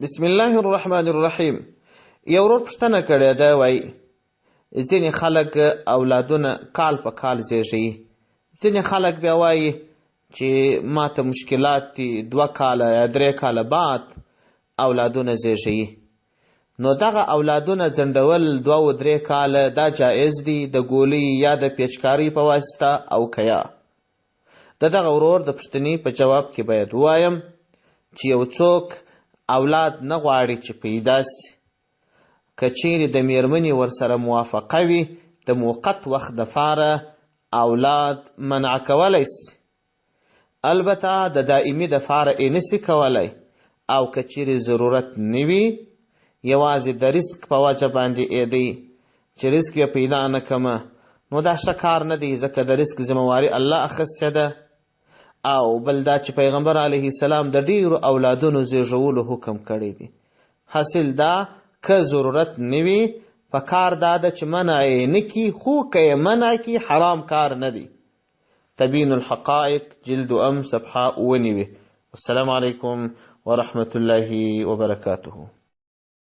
بسم الله الرحمن الرحیم. یو ورور پوښتنه کړې ده، وایي ځینې خلک اولادونه کال په کال زیږوي، ځینې خلک بیا وایي چې ماته مشکلات دي، 2 کاله یا 3 کاله بعد اولادونه زیږوي. نو دغه اولادونه ځنډول 2 او 3 کاله دا جایز دي د ګولۍ یا د پیچکارۍ په واسطه او که یا؟ د دغه ورور د پوښتنې په جواب کې باید ووایم چې یو څوک اولاد نه غواړي چې پیدا سي، که چیرې د میرمنې ورسره موافقه وي، د موقت وخت دپاره اولاد منع کولی سي، البته د دایمي دپاره یې نسي کولی. او که چیرې ضرورت نه وي، یوازې د رزق په وجه باندې یې دی چې رزق یې پیدا نه کمه، نو دا ښه کار نه دی، ځکه د رزق ذمه الله اخیستې ده. او بل دا چې پیغمبر علیه السلام د ډیرو اولادونو زیږولو حکم کړی دی. حاصل دا که ضرورت نه وي، په کار دا ده چې منع یې نه کي، خو که یې منع کي حرام کار نه دی. تبین الحقائق، جلد 7، صفحه 97. السلام علیکم ورحمة الله وبرکاته.